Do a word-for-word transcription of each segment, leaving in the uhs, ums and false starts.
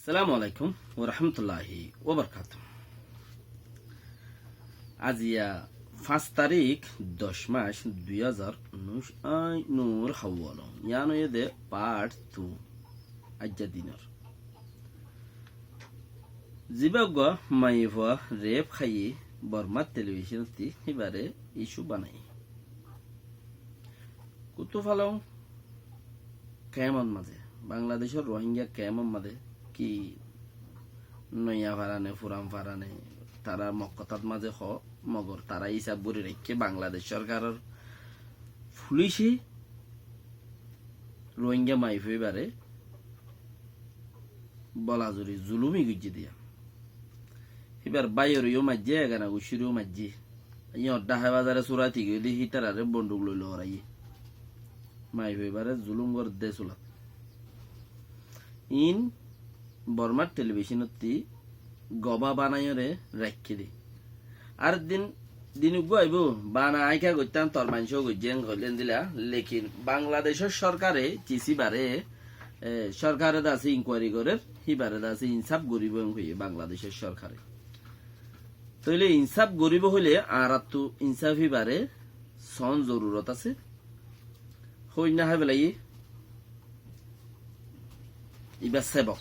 Assalamu alaikum wa rahmatullahi wa barakatuhu. Aziya fañs tarík, doc mac, dui házar unnúic, añí Nur Hawwal. Yián óiye de part two. Aijja dinor. Zibá uggwá maiyafua rep háiye Bormar telibicónottí híbare icu banaiye. Kuttú falong kemor mazé, Bangladecór Rohingya kemor mazé ki noiya farane, furan farane, tará mokkotát mazé hoó, mogor tará isab gorí raikké Bangladec sorkaror fulice Rohingya maiyafua ibare bolazuri zulumi goijjé diya. Híbar báiyoreyó maijjé, egana gucireyó maijjé. Yían Dhaka bazare surati giyói de hítarare bonduk loi loraiyé. Maiyafua ibare zulum gorédde sulat. Iín Bormar telibicónottí gobá banaiyóre raikké de. Ar din, din uggúa aibó, bana aññí kiá goittám, tor maincé goijjé, en hoilé endilla, lekin Bangladecór sorkare, cisi bare, e, sorkare de asé inquiry gorér, híbare de asé insáf goríbo en hoiyé Bangladecór sorkare. Tóile insáf goríbo hoilé añáráttu insáf híbare soón zorurot asé. Hoóinna hái felaiyé. Ibá sebok.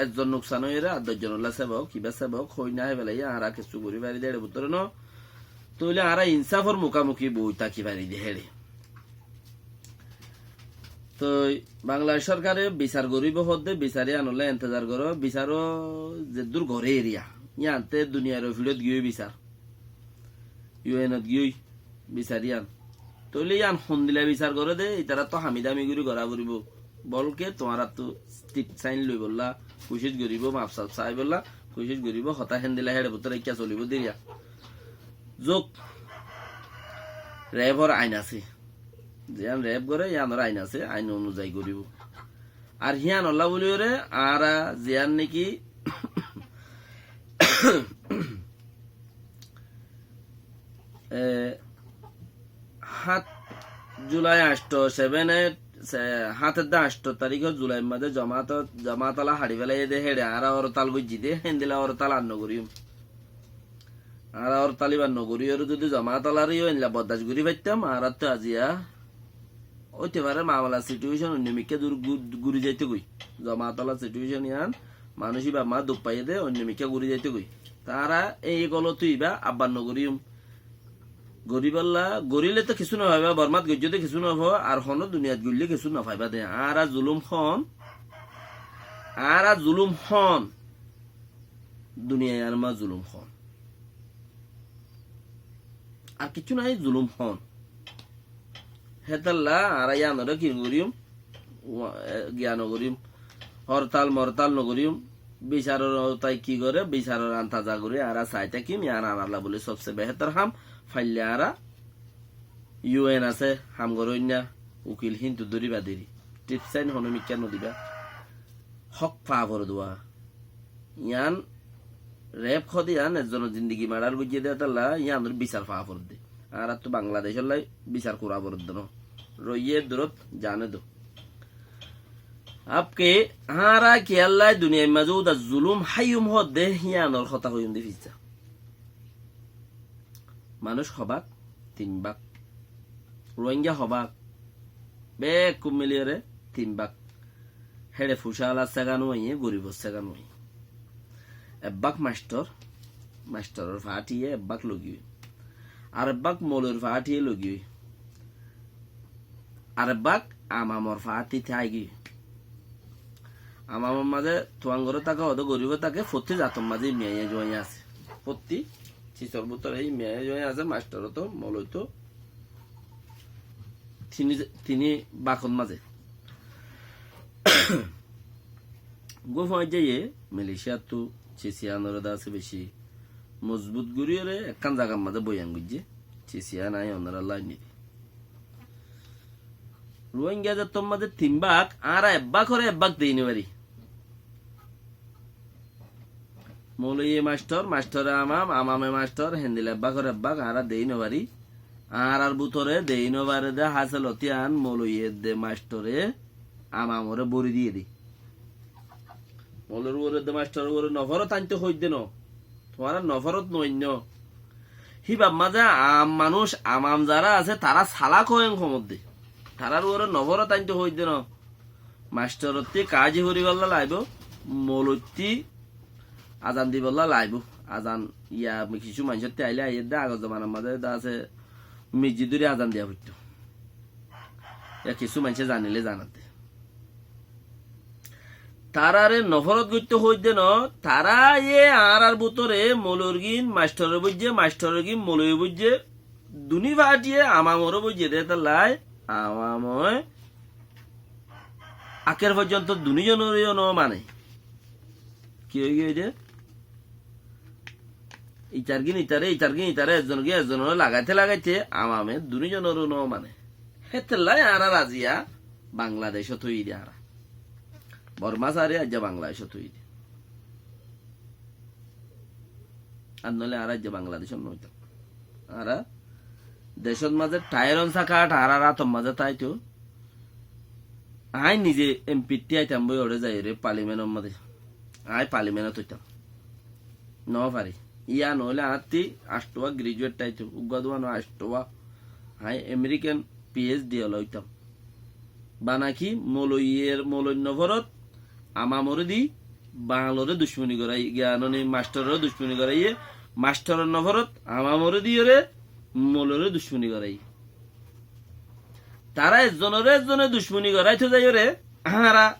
Ezzon nuksan óiyere ar doc zonolla sebok, ibá sebok, hoóinna hái felaiyé, añára kessú gorí fari de éçe bútore no. Tóile añára insáfor mukamuki boi táki fari de héçe. Toi Bangladec sorkare bisar goríbo hoódde, bisar yíanolla entezar goró, bisaró zeddúr goré eriya. Yíante duniyair ofisot giyói bisar. U N ot giyói bisar yían. Tóile yían hondilla bisar goré de, itaráttu hami dami gorí gorá foribó. Bolke tuáñráttu tip sain loibolla kucíc goríbo, maf saf saibólla kucíc goríbo, hotá héndilla héçe bútore ekká solibó diriya. Zuk, refor ain asé. Ziyán rep goré, yíanor ain asé, ain onuzayi goríbo. Ar híanolla bóliyoré añára ziyán néki e, háñt Julai añctho, seven eight, se, háñt edde añctho taríkot Julair mazé jomaat, jomaatola haçi felaiyé de héçe añára ortal goijjí de, héndilla ortal ar nogoríyum. Añára ortal íbar nogoríyoré zodi jomaatolaré yó endilla boddac gorí faittám, añáráttu aziya óite fare mamala situécon oinno mikká dur-, gu-, guri zaitogói. Jomaatola situécon yían manúic íba ma duk faiyé de oinno mikká guri zaitogói. Tará ei golot ibá abbar nogoríyum. Goríbolla, goríle to kessú nofaibá, Bormát goijjó de kessú nofaibá, ar honó duniyat goillé kessú nofaibá de. Añára zulum hoón, añára zulum hoón. Duniyai añára zulum hoón. Ar kiccú nái, zulum hoón. Hétolla añára yíanoré ki nogoríyum? Wa-, e, giya nogoríyum. Hortal mortal nogoríyum. Bisaror tai ki goré, bisaror antaza gorí añára sai tákiyum, yían añárlla bóli sobse behétor ham. Faillé añára U N asé, ham goróinna, ukil híntu dóriba diri. Tip sain honó mikká nodibá. Hók faa foredde. Yían rep hoó de yían ezzonor zindigi mardar goijjé de hétolla yíanor bisar faa foredde. Añáráttu Bangladecólla bisar kura foredde no. Roiyé durot zane do. Abke añára kiyólla duniyair mazé uda zulum háiyum hoódde yíanor hotá hoiyum de fissá. Manúic hobák? Tin bák. Rohingya hobák? Bekkún miliyóre tin bák. Héçe fucála ségan óiye, goribor ségan óiye. Ek bák mastor, mastoror faátiye ek bák logiyói. Ar ek bák moloir faátiye logiyói. Ar ek bák amamor faátit aigiyói. Amamor mazé tuáñgoró táke, hodó goribó táke, fottí zator mazé miyaiya juwaiya asé. Fottí cisor bútore hí miyaiya juwaiya asé, mastor óto, moloi óto, tini, tini bakot mazé. Gúa fuañijjaiye Malaysiattú cisiyanoré de asé beci mozbut goríyoré ekkán zagar mazé boyan goijjé. Cisiyan aññí onorallá ainní di. Ruáingga zattor mazé tin bák, añára ek bákoré ek bák deí nofarí. Mouloiye mastor, mastore amam, amame mastor, héndilla ek bákoré ek bák añára deí nofarí. Añárar bútore deí nofaré de háselot yían mouloiye de mastore amamoré bóri diyé de. Molor uore de, mastoror uore noforot ainto hoóidde no. Tuáñra noforot noainno. Híbar mazé aam manúic, amam zará asé, tará salak óiyen hoómodde. Tarár uore noforot ainto hoóidde no. Mastorottí kaáji foribólla laibóu, moloittí azan dibólla laibóu. Azan, ya, kissú maincótte ailé aiyédde, agor zomanar mazé de asé, mizzi dóri azan diya foittó. Ya kissú maincé zanilé zanadde. Taráre noforot goittó hoóidde no, taráye añárár bútore molorgín mastorore boijjé, mastororgín moloye boijjé, duní faátiye amamoré boijjé dé hétolla amamé akér foijjonto duní zonoré yó no mane. Ki óigiyoi dé? Itargín itare, itargín itare, ezzongín ezzonoré lagaite lagaite amamé duní zonoré no mane. Hétolla añára aziya Bangladecót óiyi dé añára. Bormá sári aijja Bangladecót óiyi dé. Ar noóile añára aijja Bangladecót no óitam. Añára decót mazé thair onsa kath añárar átor mazé táito. Aññí nize empittí aitam boi, óre zaiyóre palimentor mazé. Aññí palimenot óitam. No fari. Yían óile añáttu añcthuwa girijuet táito. Uggúa duwa no, añcthuwa. Aññí Amerikan P H D ola óitam. Bana ki moloiyer, moloir noforot amamoré di, bañloré ducmoni goráiye, giyanoni mastororé ducmoni goráiye, mastoror noforot amamoré diyóre, moloré ducmoni goráiye. Tará ezzonoré ezzone ducmoni goráito zaiyóre, añára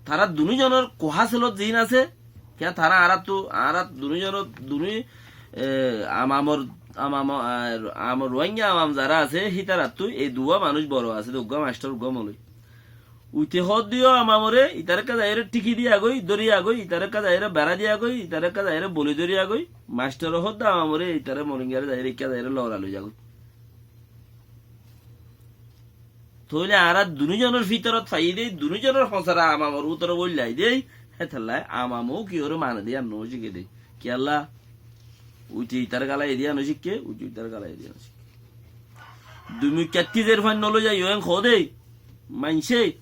tará duní zonor kuháselot ziín asé, kiyá tará añáráttu, añára duní zonor, duní, e, amamor, amamo-, a, amor Ruáingga amam zará asé, hítarattú ei duwá manúic boro asé dé, uggúa mastor, uggúa moloi. Uite hoódde yó amamoré, itaré ekká zaiyóre thíki diyagói, dóriyagói, itaré ekká zaiyóre berá diyagói, itaré ekká zaiyóre boli dóriyagói, mastore hoódde amamoré, itaré molinggaré zaiyóre, ekká zaiyóre lora loizagói. Tóile añára duní zonor fítorot faiyí dé, duní zonor hosára amamor bútore bóillai dé, hétolla amamou kiyóre mane dé yían no cíke dé. Kiyólla? Uite itar gala ediyá no cíkke, uite itar gala ediyá no cíkke. Dui muikkattí zerfuain no loi zaiyó en hoó dé, maincé.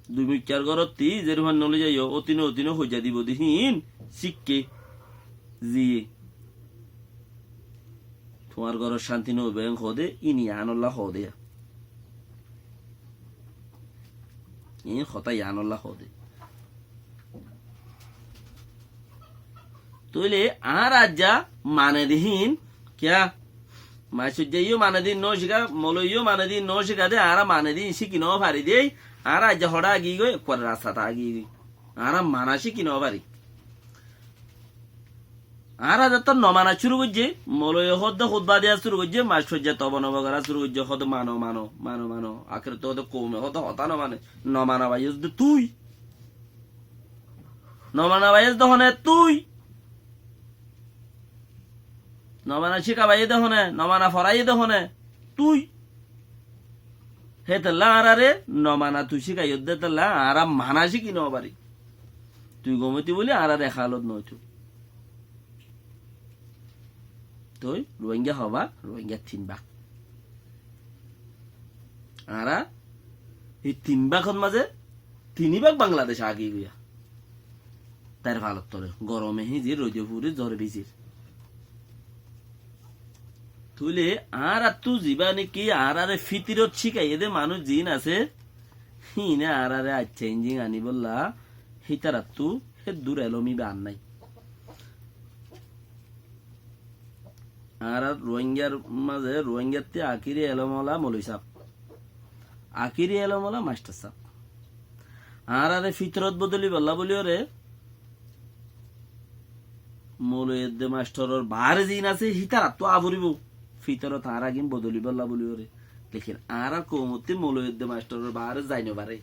Dui muikkar gorottí zerfuain no loi zaiyó, ótine ótine hoijja dibo dé híin cíkke. Ziye. Tuáñr górot cánti no óibo, en hoó dé, in yiánolla hoó dé. In hotá yiánolla hoó dé. Tóile añára aijja mane dé híin, kiyá? Maissoijja yó mane dé híin no cíka, moloi yó mane dé híin no cíka dé, añára mane dé híin cíki no fari dé, añára aijja hoçé agiyí goi, ekkuare rastat agiyí goi. Añára mana cíki no fari. Añára zettót no mana cúru goijjé, moloye hoódde hutba diya cúru goijjé, maissoijja tobo nobo gorá cúru goijjé, hoódde mano, mano, mano, mano. Akérottú hoódde koume hoódde hotá no mane. No mana baiyós dé tui. No mana baiyós dé hone tui. No mana cíka baiyé dé hone, no mana foráiye dé hone tui. Hétolla añáráre no mana tui cíkaiyós dé hétolla añára mana cíki no fari. Tui gom óitou bóli añárar e hálot no óitou. Toi Ruáingga hobá, Ruáingga tin bák. Añára hé tin bákor mazé tin bák Bangladec agiyí goi. Tair falottóre gorome hízir, roide furir, zore bizir. Tóile añáráttu zibá niki añáráre fítorot cíkaiyé dé manúic ziín asé, híine añáráre aiccá injin aníbolla, hítarattu héddur elóm íba ar nái. Añárar Ruáinggar mazé, Ruáinggattí akiri elóm ola moloi sáb. Akiri elóm ola mastor sáb. Añáráre fítorot bodolibolla bóliyoré, moloi edde mastoror baáre ziín asé, hítarattú aá foribóu. Fítorot añáragín bodolibolla bóliyoré. Lekin añárar koumottí moloi edde mastoror baáre zai no faré.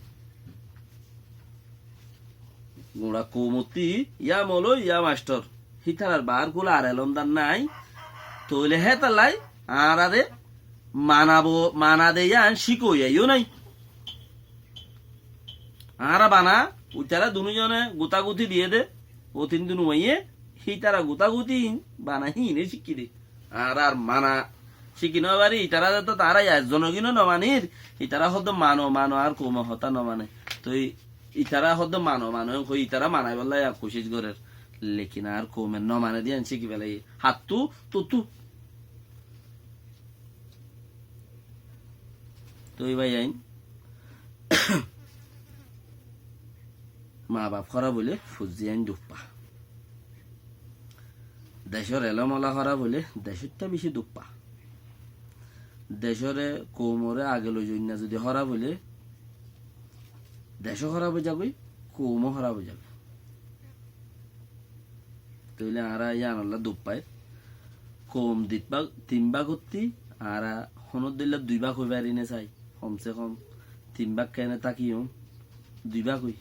Guñça koumottí yá moloi, yá mastor. Hítarar baár kúla ar elómdar nái. Tóile hétallai añáráre manabo, mana de yían cíkoiya yó nái. Añára bana, uitará dunúzone gutáguti diyé dé, ótin dun uaiyé, hítara gutáguti bana híine cíkki dé. Añára ar mana cíki no fari, itará zeto tañára ezzonogíno no manir, itará hoddé mano, mano, ar koume hotá no mane. Toi Itará hoddé mano, mano en hoi, itará manaibolla yar kucíc gorér. Lekin añár koume no mane de yián cíki félaiye. Hattú, tuttú. Toi bái ain, ma baf hóraf óile fuain duk fa. Decór elóm ola hóraf óile decóttá beci duk fa. Decóre, koumoré age loi zainna zodi hóraf óile, decó hóraf ói zagói, koumó hóraf ói zagói. Tóile añára yiánolla duk fair. Koum dit bák, tin bákottí añára honódilla dui bák ói fari né sai. Homse hom tin bák kene tákiyum, dui bák ói.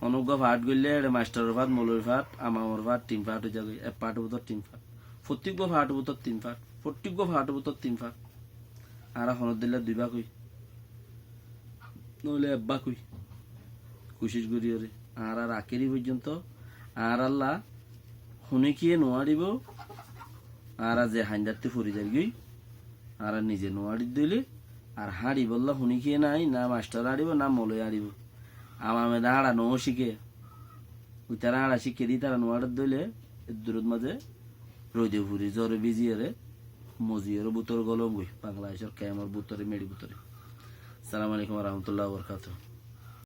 Honó uggúa faáth goillé ére mastoror faáth, mouloir faáth, amamor faáth, tin faáth ói zagói, ek faáthor bútore tin faáth. Fottíggúa faáthor bútore tin faáth, fottíggúa faáthor bútore tin faáth. Añára honódilla dui bák ói. Noóile ek bák ói. Kucíc goríyoré. Añárar akéri foijjonto añárálla honíkiye nuáñçibóu, añára ze haindattú fori zargói, añára nize nuáñçir dóile, ar háñçibólla honíkiye nái, na mastor áñçibóu, na moloi áñçibóu. Amame de áñça noó cíke, uitará áñça cíke de ítara nuáñçir dóile, eddurót mazé roide furi, zore bíziyeré, moziyoré bútore golom goi, Bangladecór kemor bútore, meçi bútore. Assalamu alaikum warahmatullahi wabarakatuhu.